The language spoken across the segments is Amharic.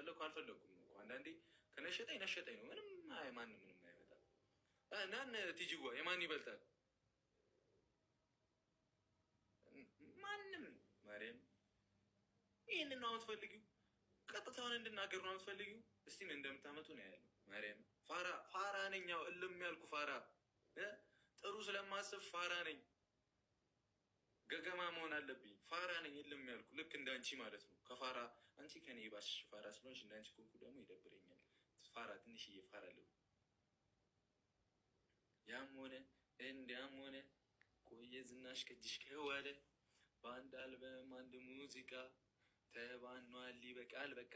ከፈለኩ አልፈለኩም እኮ። አንዳንዴ ከነሸጠኝ ነሸጠኝ ነው። ምንም ማንም ምንም አይመጣም። ናን ቲጂዋ የማን ይበልጣል? ማንም። ማርያም ይህንን ነው የምትፈልጊው? ቀጥታውን እንድናገር ነው የምትፈልጊው? እስቲ ምን እንደምታመጡ ነው ያለው። ማርያም ፋራ ፋራ ነኝ። ያው እልም ያልኩ ፋራ፣ ጥሩ ስለማስብ ፋራ ነኝ። ገገማ መሆን አለብኝ። ፋራ ነኝ እልም ያልኩ ልክ እንዳንቺ ማለት ነው። ከፋራ አንቺ ከኔ ባስሽ ፋራ ስለሆንሽ እንዳንቺ ኮንኩ ደግሞ ይደብረኛል። ፋራ ትንሽዬ ፋራ ልሁን። ያም ሆነ እንዲያም ሆነ ቆየ ዝናሽ ከእጅሽ ከዋለ፣ በአንድ አልበም አንድ ሙዚቃ ተባኗል። ይበቃል በቃ።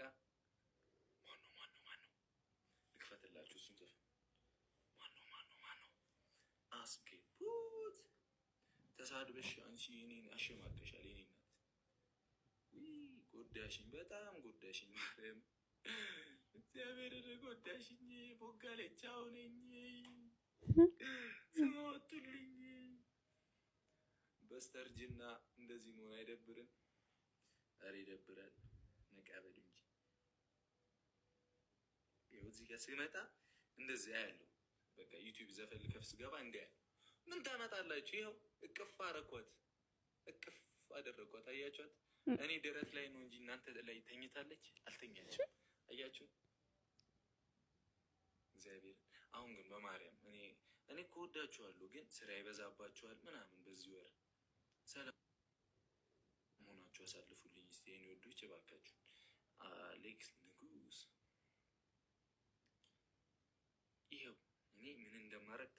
ማነው ማነው ማነው? ልክፈትላችሁ እሱን ዘፈን። ማነው ማነው ማነው? አስገቡት። ተሳድበሽ አንቺ እኔን አሸማቀሻል። የኔ እናት ጎዳሽኝ፣ በጣም ጎዳሽኝ። ማርያም እግዚአብሔርን ጎዳሽኝ። ቦጋለቻው ነኝ፣ ስመወጡልኝ። በስተርጅና እንደዚህ መሆን አይደብርም? ኧረ ይደብራል። ነቃ በሉ እንጂ። ይኸው እዚህ ጋር ስመጣ እንደዚህ ያለው በቃ ዩቲዩብ ዘፈን ልከፍ ስገባ እንዲያ ያለው ምን ታመጣላችሁ? ይኸው እቅፍ አረኳት፣ እቅፍ አደረኳት። አያችኋት? እኔ ደረት ላይ ነው እንጂ እናንተ ላይ ተኝታለች አልተኛችም። አያችሁ? እግዚአብሔር። አሁን ግን በማርያም እኔ እኮ ወዳችኋለሁ፣ ግን ስራ ይበዛባችኋል ምናምን። በዚህ ወር ሰላም ሆናችሁ አሳልፉልኝ እስቲ የኔ ወዶች እባካችሁ። አሌክስ ንጉስ ይኸው እኔ ምን እንደማደርግ